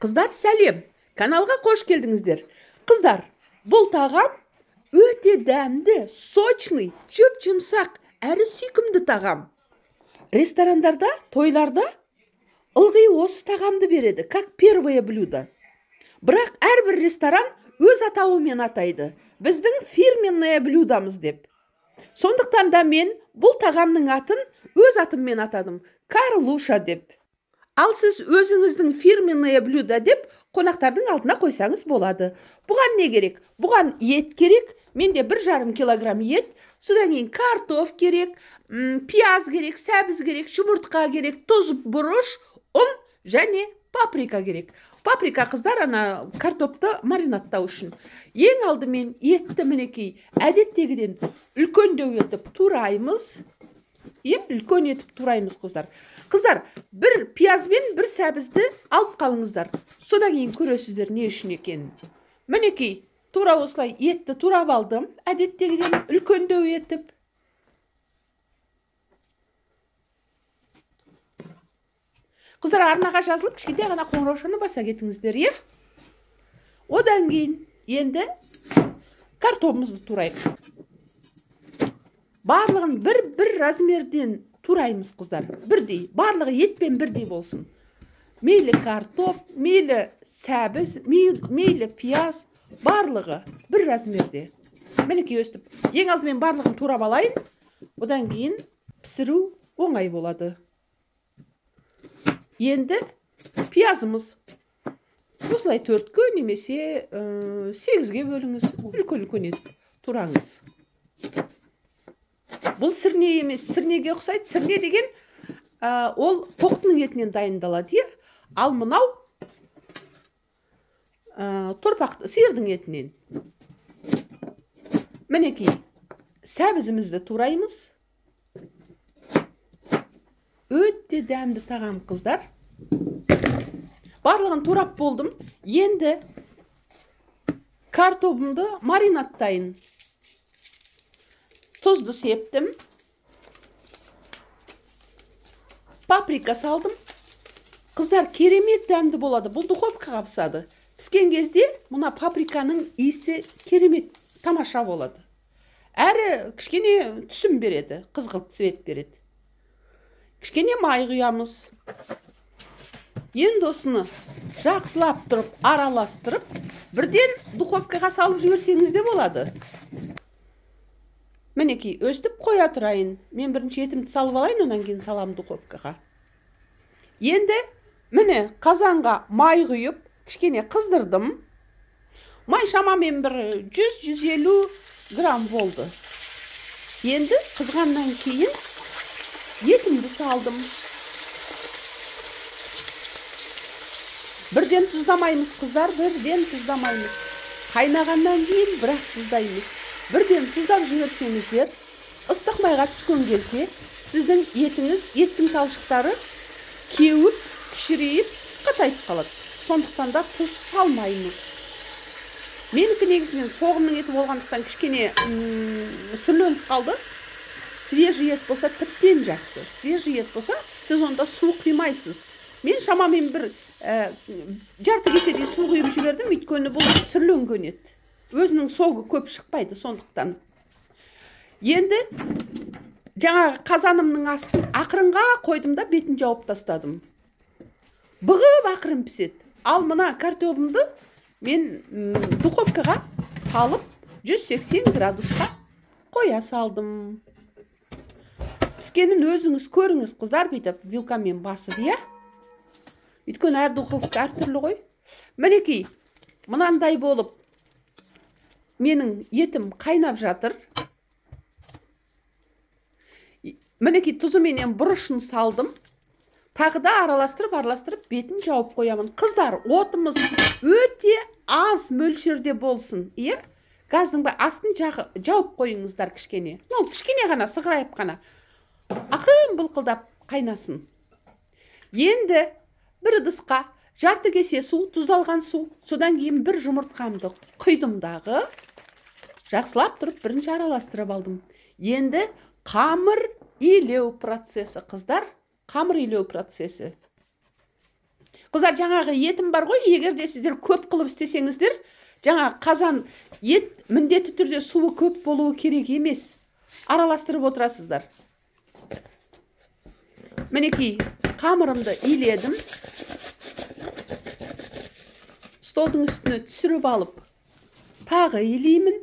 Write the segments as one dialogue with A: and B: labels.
A: Қыздар, сәлем! Каналға қош келдіңіздер. Қыздар, бұл тағам өте дәмді, сочный, жұп-жұмсақ, әрі сүйкімді тағам. Ресторандарда, тойларда ылғи осы тағамды береді, как первое блюдо. Бірақ әрбір ресторан өз атауымен атайды. Біздің фирменное блюдомыз деп. Сондықтан да мен бұл тағамның атын өз атыммен атадым. Карлуша деп. Ал сіз өзіңіздің фирменное блюдо деп қонақтардың алдына қойсаңыз болады. Бұған не керек? Бұған ет керек. Менде 1,5 килограмм ет. Содан кейін картоф керек, пияз керек, сәбіз керек, жұмыртқа керек, тұз, бұрыш, ұн және паприка керек. Паприка, қыздар, ана картопты маринадтау үшін. Ең алдымен етті мінекей әдеттегіден үлкендеу етіп тураймыз. Үлкен етіп тураймыз, қыздар. Қыздар, бір пияз бен бір сәбізді алып қалыңыздар. Содан кейін көресіздер не үшін екенін. Мінекей, тура осылай етті турап алдым, әдеттегіден үлкендеу етіп. Қыздар, арнаға жазылып, кішкентай ғана қоңыраушаны баса кетіңіздер, е? Одан кейін енді картопымызды турайық. Барлығын бір-бір размерден тураймыз, қыздар. Бірдей, барлығы етпен бірдей болсын. Мейлі картоп, мейлі сәбіз, мейлі пияз, барлығы бір размерде. Мінекей өстіп. Ең алдымен барлығын турап алайын. Одан кейін пісіру оңай болады. Енді пиязымыз осылай 4-ке немесе 8-ге бөліңіз, үлкен-үлкен етіп тураңыз. Бұл сірне емес, сірнеге ұқсайды. Сірне деген ол тоқтының етінен дайындалады, е? Ал мынау торпақ сиырдың етінен. Мінекей, сәбізімізді тураймыз. Өте дәмді тағам, қыздар. Барлығын турап болдым. Енді картобымды маринадтайын. Тұзды септім. Паприка салдым. Қыздар, керемет дәмді болады. Бұл духовкаға пысады. Піскен кезде мына паприканың иісі керемет тамаша болады. Әрі кішкене түсім береді, қызғылт цвет береді. Кішкене май құямыз. Енді осыны жақсылап тұрып араластырып, бірден духовкаға салып жіберсеңіз де болады. Мінекей, өстіп қоя тұрайын. Мен бірінші етімді салып алайын, одан кейін салам духовкаға. Енді міне қазанға май құйып, кішкене қыздырдым. Май шамамен бір 100-150 грамм болды. Енді қызғаннан кейін етімді салдым. Бірден тұздамаймыз, қыздар, бірден тұздамаймыз. Қайнағаннан кейін бірақ тұздаймыз. Бірден тұздап жіберсеңіздер, ыстық майға түскен кезде сіздің етіңіз, еттің талшықтары кеуіп, кішірейіп, қатайып қалады. Сондықтан да тұз салмаймыз. Менікі негізінен соғымның еті болғандықтан кішкене сүрленіп қалды. Свежий ет болса тіптен жақсы. Свежий ет болса, сіз онда су құймайсыз. Мен шамамен бір жарты кеседей су құйып жібердім, өйткені бұл сүрленген ет. Өзінің согы көп шықпайды, сондықтан. Енді жаңағы қазанымның астын ақырынға қойдым да бетін жауып тастадым. Бұғып ақырын піседі. Ал мына картобымды мен духовкаға салып 180 градусқа қоя салдым. Піскенін өзіңіз көріңіз, қыздар, бүйтіп вилкамен басып, иә? Өйткені әр духовка әртүрлі ғой. Мінекей, мынандай болып менің етім қайнап жатыр. Мінекей, тұзы менен бұрышын салдым. Тағы да араластырып бетін жауып қоямын. Қыздар, отымыз өте аз мөлшерде болсын, иә? Газдың астын жауып қойыңыздар кішкене. Ну, кішкене ғана, сығырайып қана. Ақырын былқылдап қайнасын. Енді бір ыдысқа жарты кесе су, тұздалған су, содан кейін бір жұмыртқамды құйдым дағы, жақсылап тұрып бірінші араластырып алдым. Енді қамыр илеу процесі, қыздар, қамыр илеу процесі. Қыздар, жаңағы етім бар ғой, егер де сіздер көп қылып істесеңіздер, жаңа қазан ет міндетті түрде суы көп болуы керек емес. Араластырып отырасыздар. Мінекей, қамырымды иледім. Столдың үстіне түсіріп алып, тағы илеймін.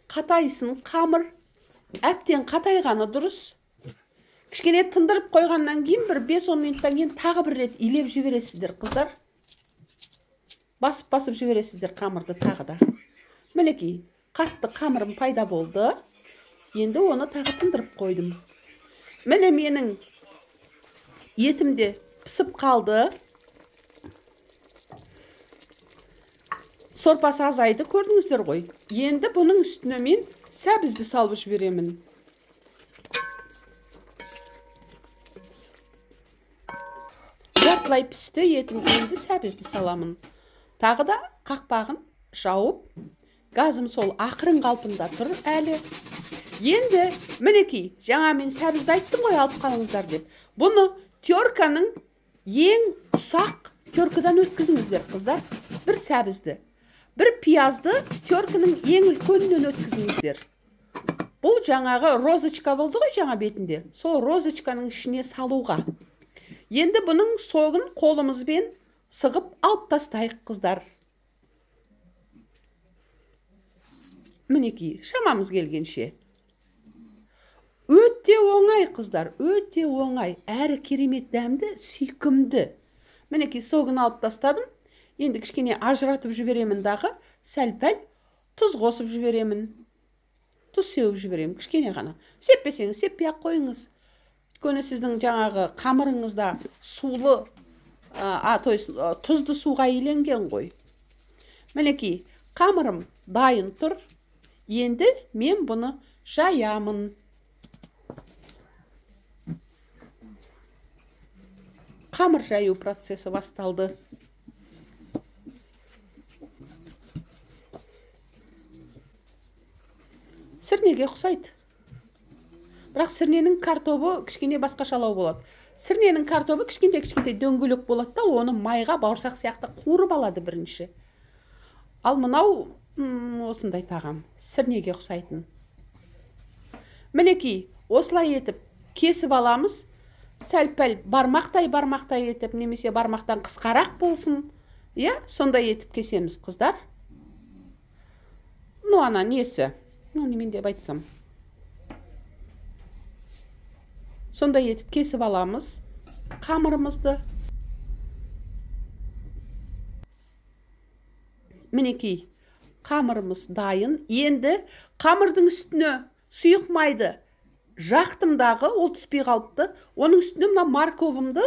A: Қатайсын қамыр. Әбден қатайғаны дұрыс. Кішкене тындырып қойғаннан кейін бір 5-10 минуттан кейін тағы бір рет илеп жібересіздер, қыздар. Басып-басып жібересіздер қамырды тағы да. Мінекей, қатты қамырым пайда болды. Енді оны тағы тындырып қойдым. Міне менің етім де пісіп қалды. Сорпасы азайды, көрдіңіздер ғой. Енді бұның үстіне мен сәбізді салып жіберемін. Жартылай пісті етім, енді сәбізді саламын. Тағы да қақпағын жауып, газым сол ақырын қалпында тұр әлі. Енді мінекей, жаңа мен сәбізді айттым ғой, алып қалыңыздар деп. Бұны терканың ең ұсақ теркадан өткізіңіздер, қыздар. Бір сәбізді, бір пиязды терканың ең үлкенінен өткізіңіздер. Бұл жаңағы розочка болды ғой жаңа бетінде. Сол розочканың ішіне салуға. Енді бұның согын қолымызбен сығып алып тастайық, қыздар. Мінекей, шамамыз келгенше. Өте оңай, қыздар, өте оңай. Әрі керемет дәмді, сүйкімді. Мінекей, согын алып тастадым. Енді кішкене ажыратып жіберемін дағы, сәл-пәл тұз қосып жіберемін. Тұз сеуіп жіберемін, кішкене ғана. Сеппесеңіз, сеппей-ақ қойыңыз. Өйткені сіздің жаңағы қамырыңызда сулы, то есть тұзды суға иленген ғой. Мінекей, қамырым дайын тұр. Енді мен бұны жаямын. Қамыр жаю процесі басталды. Сірнеге ұқсайды. Бірақ сірненің картобы кішкене басқашалау болады. Сірненің картобы кішкентай-кішкентай дөңгелек болады да, оны майға бауырсақ сияқты қуырып алады бірінші. Ал мынау осындай тағам, сірнеге ұқсайтын. Мінекей, осылай етіп кесіп аламыз. Сәл-пәл бармақтай-бармақтай етіп, немесе бармақтан қысқарақ болсын. Иә, сондай етіп кесеміз, қыздар. Ну, ана несі? Ну, немен деп айтсам. Сондай етіп кесіп аламыз қамырымызды. Мінекей, қамырымыз дайын. Енді қамырдың үстіне сұйық майды жақтым дағы, ол түспей қалыпты. Оның үстіне мына морковымды,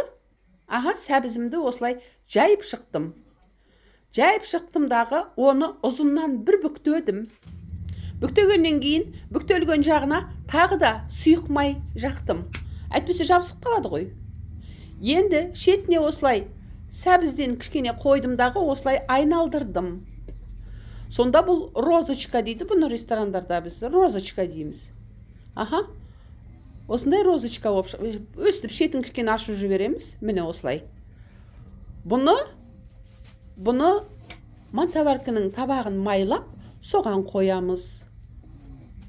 A: сәбізімді осылай жайып шықтым. Жайып шықтым дағы, оны ұзыннан бір бүктедім. Бүктегеннен кейін, бүктелген жағына тағы да сұйық май жақтым. Әйтпесе жабысып қалады ғой. Енді шетіне осылай сәбізден кішкене қойдым дағы, осылай айналдырдым. Сонда бұл розочка дейді, бұны ресторандарда біз розочка дейміз. Осындай розочка болып өстіп шетін кішкене ашып жібереміз. Міне осылай. Бұны мантоварканың табағын майлап, соған қоямыз.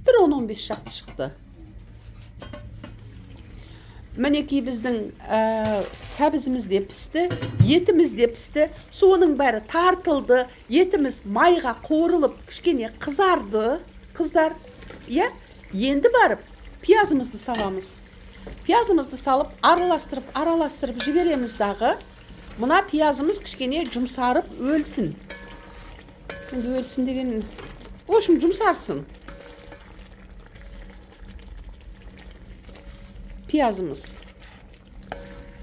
A: Бір 10-15 шақты шықты. Мінекей біздің сәбізіміз де пісті, етіміз де пісті, суының бәрі тартылды, етіміз майға қуырылып кішкене қызарды, қыздар. Иә, енді барып пиязымызды саламыз. Пиязымызды салып, араластырып жібереміз дағы. Мына пиязымыз кішкене жұмсарып өлсін. Енді өлсін деген, в общем, жұмсарсын. Пиязымыз.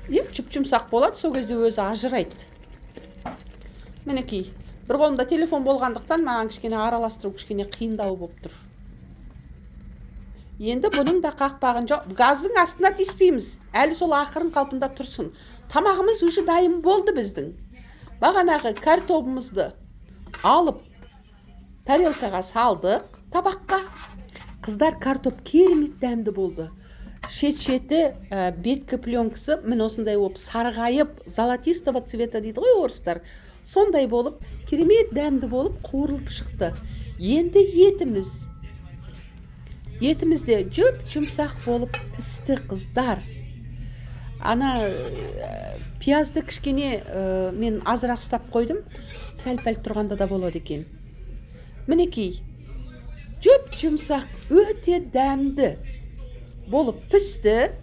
A: Жұп-жұмсақ болады, сол кезде өзі ажырайды. Мінекей, бір қолымда телефон болғандықтан маған кішкене араластыру кішкене қиындау болып тұр. Енді бұның да қақпағын жауып, газдың астына тиіспейміз. Әлі сол ақырын қалпында тұрсын. Тамағымыз уже дайын болды біздің. Бағанағы картобымызды алып тарелкаға салдық, табаққа. Қыздар, картоп керемет дәмді болды. Шет-шеті, беткі пленкасы міне осындай болып сарғайып, золотистого цвета дейді ғой орыстар, сондай болып, керемет дәмді болып қуырылып шықты. Енді етіміз де жұп жұмсақ болып пісті, қыздар. Ана пиязды кішкене мен азырақ ұстап қойдым, сәл пәл тұрғанда да болады екен. Мінекей, жұп жұмсақ, өте дәмді болып пісті.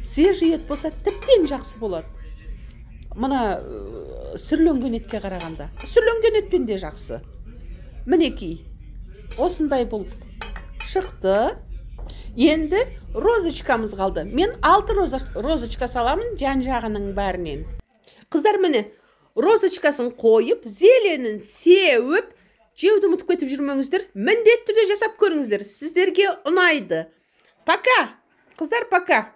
A: Свежий ет болса, тіптен жақсы болады мына сүрленген етке қарағанда. Сүрленген етпен де жақсы. Мінекей, осындай болып шықты. Енді розочкамыз қалды. Мен 6 розочка саламын жан жағының бәрінен. Қыздар, міне, розочкасын қойып, зеленін сеуіп, жеуді ұмытып кетіп жүрмеңіздер. Міндетті түрде жасап көріңіздер, сіздерге ұнайды. Пока, қыздар, пока.